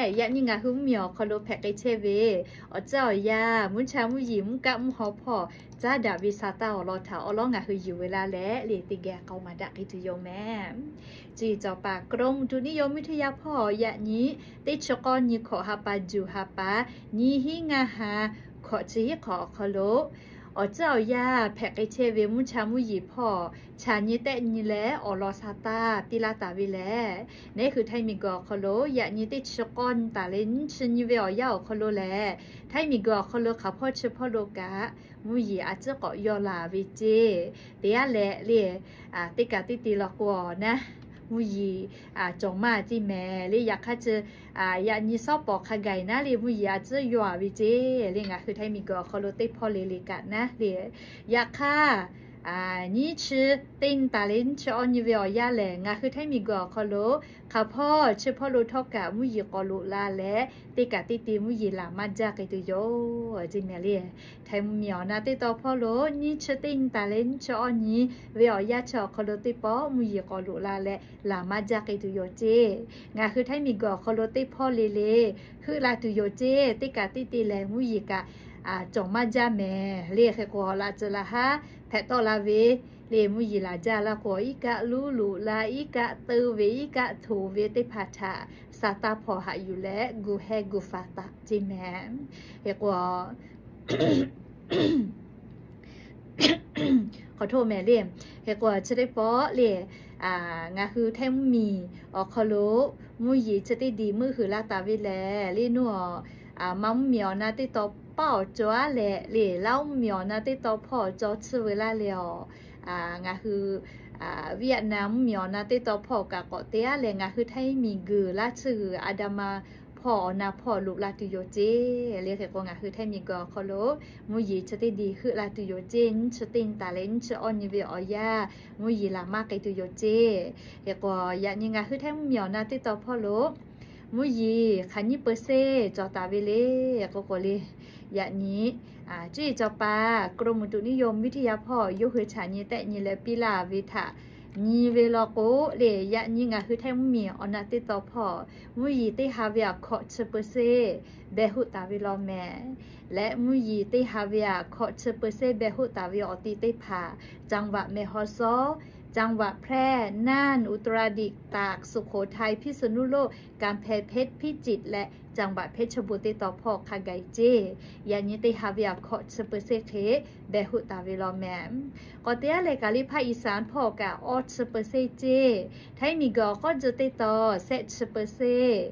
Yaꞈ nyi ngaˬ hui mvuhˇmiˬ awˬ hk'aw lo hpehꞈ k'ai chehˇ ve awˬ tcuhˉ awˬ yanˇ, mvuhˇ cha mvuhˇ yeˬ, mvuhˇ kaˆ mvuhˇ haw hpawˇ caˉ daꞈ ve sa taˇ awˬ lawn htaꞈ awˉ lawˉ ngaˬ hui yuˬ ve laˇ leh, le teˇ geh k'aoˍ maˍ daꞈ k'ai tuˬ yoˬ mehˍ. Chi cawˬ paˍ กรมอุตุนิยมวิทยา hpawˇ yaꞈ nyi teˇ chi k'awˇ nyi hkawꞈ ha pa juˬ ha pa, nyi hiˉ ngaˇ ha hkawꞈ chi hiˉ hk'awꞈ awˬ hk'aw lo awˬ tcuhˉ awˬ yanˇ hpehꞈ k'ai chehˇ ve mvuhˇ cha mvuhˇ yeˬ hpawˇ chaꞈ nyi tehˆ nyi leh awˬ lawn sa taˇ piˇ laˇ taˍ ve lehˬ, neˉ hui htaiˇ miˬguiˬ awˬ hk'aw lo yaꞈ nyi teˇ chi k'awˇ nyi taˍ leh nyiˇ chi nyi ve awˬ yanˇ awˬ hk'aw lo lehˬ, htaiˇ miˬguiˬ awˬ hk'aw lo hk'aˬ hpawˇ chi hpawˇ lo kaꞈ mvuhˇ yeˬ a ciˉ k'awꞈ yaw laˬ ve ceˇ. Teˇ g'aˇ leh le, teˇ kaꞈ teˇ te law k'o naˉ, mvuhˇ yeˬ cawˬ maˇ ceˇ mehˍ le. Yaꞈ hk'aˇ chi yaꞈ nyi shawˉ pawˍ hk'a gaˬ naˉ le mvuhˇ yeˬ a ciˉ yaw a ve ceˇ le. Ngaˬ hui htaiˇ miˬguiˬ awˬ hk'aw lo teˇ hpawˇ le le kaꞈ naˉ le. Yaꞈ hk'aˇ nyiˇ chi teˇ nyi taˍ leh nyiˇ chi awˇ nyi ve awˬ yanˇ lehˬ, ngaˬ hui htaiˇ miˬguiˬ awˬ hk'aw lo hk'aˬ hpawˇ chi hpawˇ lo htawˇ kaꞈ mvuhˇ yeˬ k'awꞈ loꞈ la leh, teˇ kaꞈ teˇ te mvuhˇ yeˬ laˬ maˇ jaˇ k'ai tuˬ yoˬ ceˇ mehˍ le. Htaiˇ mvuhˇmiˬ awˬ na teˇ taw hpawˇ lo nyiˇ chi teˇ nyi taˍ leh nyiˇ chi awˇ nyi ve awˬ yanˇ chi awˬ hk'aw lo teˇ pawˆ mvuhˇ yeˬ k'awꞈ loꞈ la leh laˬ maˇ jaˇ k'ai tuˬ yoˬ ceˇ. Ngaˬ hui htaiˇ miˬguiˬ awˬ hk'aw lo teˇ hpawˇ le le heuˆ la tuˬ yoˬ ceˇ. Teˇ kaꞈ teˇ te lehˬ mvuhˇ yeˬ kaꞈ cawˬ maˇ jaˇ mehˍ le. Hk'e k'o laꞈ ceuˬ laꞈ haˉ hpehꞈ tawˆ la ve le mvuhˇ yeˬ laˬ jaˇ laˇ k'o, iˉ kaˆ luˉ loꞈ la, iˉ kaˆ teu ve, iˉ kaˆ htoꞈ ve teˇ hpaˍ htaꞈ sa taˇ hpawˇ haꞈ yuˬ leh gu heh gu faˍ taˍ ceˇ mehˍ. Hk'e k'o k'awꞈ hto mehˍ le. Hk'e k'o chi teˇ pawˆ le, ngaˬ hui htaiˇ mvuhˇmiˬ awˬ hk'aw lo mvuhˇ yeˬ chi teˇ diˬ meuˆ huiˍ laˇ taˍ ve lehˬ, le nuˇ a, maˇ mvuhˇmiˬ awˬ na teˇ taw paˇ awˬ cawˬ aˉ leh le, Laˇ mvuhˇmiˬ awˬ na teˇ taw hpawˇ awˬ cawˬ tsuhˇ ve laˇ leh a, ngaˬ hui Vietnam mvuhˇmiˬ awˬ na teˇ taw hpawˇ kaꞈ k'awꞈ te aˉ leh, ngaˬ hui htaiˇ miˬguiˬ laˇ tsuhˇ g'uiˬ Andaman hpawˇ awˬ na hpawˇ loꞈ la tuˬ yoˬ ceˇ le. Hk'e k'o ngaˬ hui htaiˇ miˬguiˬ awˬ hk'aw lo mvuhˇ yeˬ chi teˇ diˬ heuˆ la tuˬ yoˬ ceˇ. Nyiˇ chi teˇ nyi taˍ leh nyiˇ chi awˇ nyi ve awˬ yanˇ mvuhˇ yeˬ laˬ maˇ k'ai tuˬ yoˬ ceˇ. Hk'e k'o yaꞈ nyi ngaˬ hui htaiˇ mvuhˇmiˬ awˬ na teˇ taw hpawˇ lo mvuhˇ yeˬ hk'aˬ nyiˇ เปอร์เซ็นต์ cawˬ taˍ ve le. K'o k'o le, yaꞈ nyi cuˇ yiˍ cawˬ paˍ กรมอุตุนิยมวิทยา hpawˇ yawˇ hui chaꞈ nyi tehˆ nyi leh piˇ laˇ ve htaꞈ nyi ve law k'o le, yaꞈ nyi ngaˬ hui htaiˇ mvuhˇmiˬ awˬ na teˇ taw hpawˇ mvuhˇ yeˬ teˇ ha ve aꞈ hkawꞈ chi เปอร์เซ็นต์ beh hoˆ taˍ ve law mehˍ. Leh mvuhˇ yeˬ teˇ ha ve aꞈ hkawꞈ chi เปอร์เซ็นต์ beh hoˆ taˍ ve awˬ ti teˇ hpaˍ จังหวัดแม่ฮ่องสอน, จังหวัดแพร่, น่าน, อุตรดิตถ์, ตาก, สุโขทัย, พิษณุโลก, กำแพงเพชร, พิจิตร leh จังหวัดเพชรบูรณ์ teˇ taw hpawˇ hk'a gaˬ ceˇ. Yaꞈ nyi teˇ ha ve aꞈ hkawꞈ chi เปอร์เซ็นต์ hk'e beh hoˆ taˍ ve law mehˍ. K'awꞈ te aˉ leh kaꞈ le ภาคอีสาน hpawˇ kaꞈ awˇ chi เปอร์เซ็นต์ ceˇ. Htaiˇ miˬguiˬ awˬ k'awˇ juˇ teˇ taw shehˆ chi เปอร์เซ็นต์,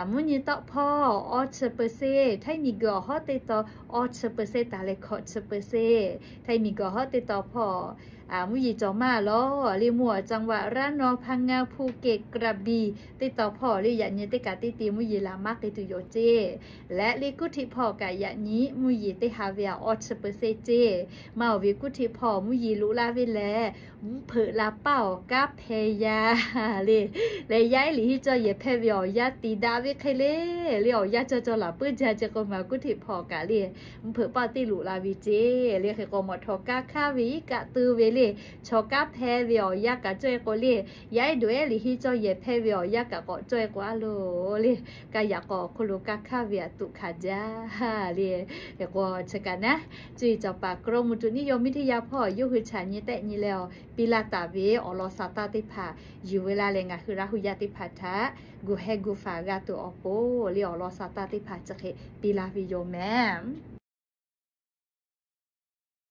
mvuhˇ nyi tawˆ hpawˇ awˇ chi เปอร์เซ็นต์, htaiˇ miˬguiˬ awˬ hawˉ teˇ taw awˇ chi เปอร์เซ็นต์ taˍ leh hkawꞈ chi เปอร์เซ็นต์. Htaiˇ miˬguiˬ awˬ hawˉ teˇ taw hpawˇ mvuhˇ yeˬ cawˬ maˇ law le mvuhˇ จังหวัดระนอง, พังงา, ภูเก็ต, กระบี่ teˇ taw hpawˇ le yaꞈ nyi teˇ kaꞈ teˇ te mvuhˇ yeˬ laˬ maˇ k'ai tuˬ yoˬ ceˇ. Leh le กรุงเทพ hpawˇ kaꞈ yaꞈ nyi mvuhˇ yeˬ teˇ ha ve aꞈ awˇ chi เปอร์เซ็นต์ ceˇ. Maˇ oˬ ve กรุงเทพ hpawˇ mvuhˇ yeˬ loꞈ la ve lehˬ, mvuhˇ hpeuꞈ la paˇ awˬ kanˉ hpeh yaˇ le. Leh yaˇ ehˉ liꞈ henˇ cawˇ yehˬ hpehˇ ve awˬ yanˇ tiˍ daꞈ ve hk'e le, le awˬ yanˇ cawˇ cawˇ laˬ puiˉ jaˇ ceˇ k'o maˬ กรุงเทพ hpawˇ kaꞈ le mvuhˇ hpeuꞈ paˇ teˇ loꞈ la ve ceˇ. Le hk'e k'o mawˬ htawnˍ kanˉ hkanˇ ve iˉ kaˆ teu ve le, chaw kanˉ hpeh ve awˬ yanˇ kaꞈ cawˇ e k'o le, yaˇ ehˉ doꞈ ehˉ liꞈ henˇ cawˇ yehˬ hpehˇ ve awˬ yanˇ kaꞈ k'awꞈ cawˇ e k'o a loˬ le, kaˇ yaꞈ k'aw awˬ hk'oˆ lo kanˉ hkanˇ ve aꞈ tuꞈ hkanˍ jaˇ le. Hk'e k'o chi kaꞈ naˉ, cuˇ yiˍ cawˬ paˍ กรมอุตุนิยมวิทยา hpawˇ yawˇ hui chaꞈ nyi tehˆ nyi leh a piˇ laˇ taˍ ve awˬ lawn sa taˇ teˇ hpaˍ yuˬ ve laˇ leh ngaˬ hui Laˇ huˍ yaˇ teˇ hpaˍ htaꞈ gu heh gu faˍ g'a tuˬ awˬ pon le awˬ lawn sa taˇ teˇ hpaˍ chi hk'e piˇ laˇ ve yoˬ mehˍ.